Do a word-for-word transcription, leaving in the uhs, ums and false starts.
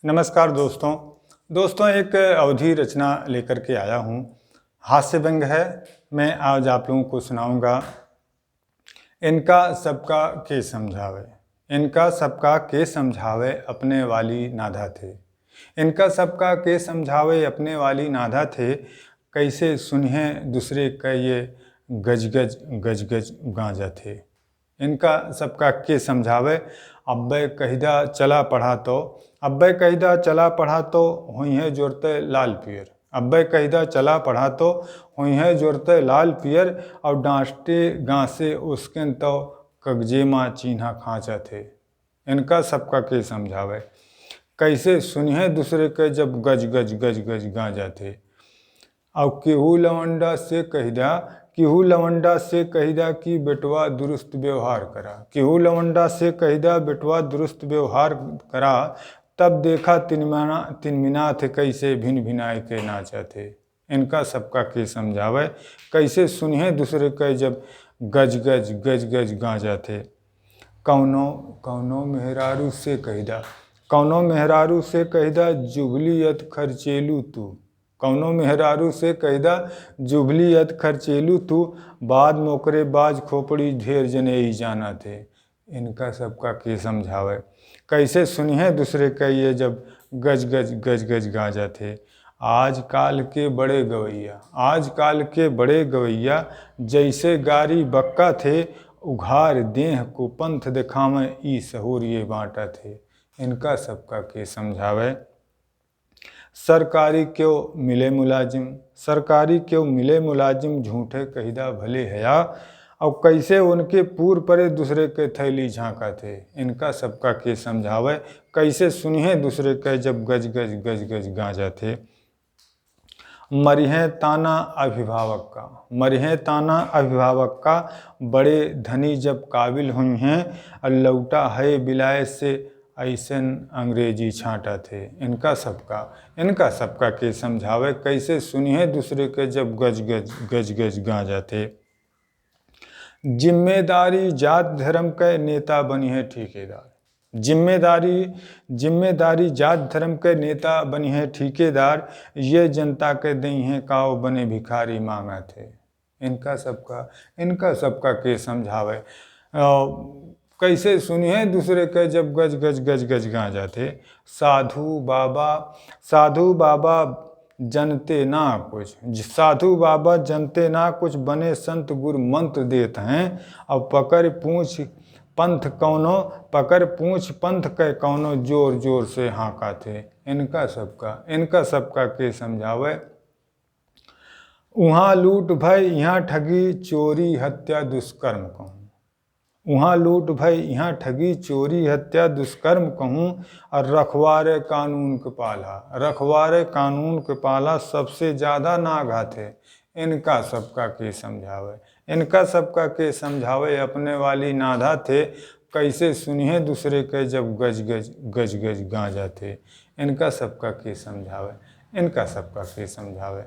नमस्कार दोस्तों। दोस्तों, एक अवधी रचना लेकर के आया हूँ, हास्य व्यंग है। मैं आज आप लोगों को सुनाऊंगा। इनका सबका के समझावे, इनका सबका के समझावे, अपने वाली नाधा थे। इनका सबका के समझावे, अपने वाली नाधा थे। कैसे सुनिहे दूसरे का ये गजगज गजगज गांजा थे। इनका सबका के समझावे। अब्बे कहिदा चला पढ़ा तो, अब्बे कहिदा चला पढ़ा तो, होइहे जोरते लाल पियर। अब्बे कहिदा चला पढ़ा तो, होइहे जोरते लाल पियर। और डांटे गांसे उसकेन तो, कगजे मा चीन्हा खांचा थे। इनका सबका के समझावे। कैसे सुनिहे दूसरे के, जब गज गज गज गज गांजा थे। और केहू लवंडा से कहिदा, केहू लवंडा से कहिदा कि बेटवा दुरुस्त व्यवहार करा। केहू लवंडा से कहिदा बेटवा दुरुस्त व्यवहार करा। तब देखा तिनमिना, तिनमिना थे कैसे भिन भिनाए के नाचा थे। इनका सबका के समझावे। कैसे सुनिहे दूसरे के, जब गज गज गज गज गांजा थे। कौनो, कौनो मेहरारू से कहिदा, कौनो मेहरारू से कहिदा, जुबली अत खर्चेलू तू। कौनो मेहरारू से कहिदा, जुबली अत खर्चेलू तू। बाद में ओकरे बाज खोपड़ी ढेर जने ई जाना थे। इनका सबका के समझावे। कैसे सुनिहे दूसरे के ये, जब गज गज गज गज गांजा थे। आजकाल के बड़े गवैया, आजकाल के बड़े गवैया, जैसे गारी बक्का थे, उघार देह को पंथ दिखावे, ई सहूर ये बांटा थे। इनका सबका के समझावे। सरकारी क्यों मिले मुलाजिम, सरकारी क्यों मिले मुलाजिम, झूठे कहिदा भले हया। और कैसे उनके पूर परे दूसरे के थैली झांका थे। इनका सबका के समझावे। कैसे सुनिहे दूसरे के, जब गज गज गज गज गांजा थे। मरिहे ताना अभिभावक का, मरिहे ताना अभिभावक का, बड़े धनी जब काबिल होइहें, और लौटा है बिलायत से ऐसन अंग्रेजी छांटा थे। इनका सबका, इनका सबका के समझावे। कैसे सुनिहे दूसरे के, जब गज गज गज गज गांजा थे। जिम्मेदारी जात धर्म के, नेता बनिहे ठेकेदार। जिम्मेदारी, जिम्मेदारी जात धर्म के, नेता बनिहे ठेकेदार। ये जनता के दइहे काव, बने भिखारी मांगा थे। इनका सबका, इनका सबका के समझावे। अ, कैसे सुनिहे दूसरे के, जब गज गज गज गज गांजा थे। साधु बाबा, साधु बाबा जनते ना कुछ, ज-, साधु बाबा जनते ना कुछ, बने संत गुरु मंत्र देत हैं। और पकड़ पूछ पंथ कौनो, पकड़ पूछ पंथ के कौनो, जोर जोर से हाँका थे। इनका सबका, इनका सबका के समझावे। उहाँ लूट भय, इहाँ ठगी, चोरी, हत्या, दुष्कर्म कहूँ। उहाँ लूट भय, इहाँ ठगी, चोरी, हत्या, दुष्कर्म कहूँ। और रखवारे कानून के पाला, रखवारे कानून के पाला, सबसे ज्यादा नाघा थे। इनका सबका के समझावे, इनका सबका के समझावे, अपने वाली नाधा थे। कैसे सुनिहे दूसरे के, जब गज गज गज गज गांजा थे। इनका सबका के समझावे, इनका सबका के समझावे।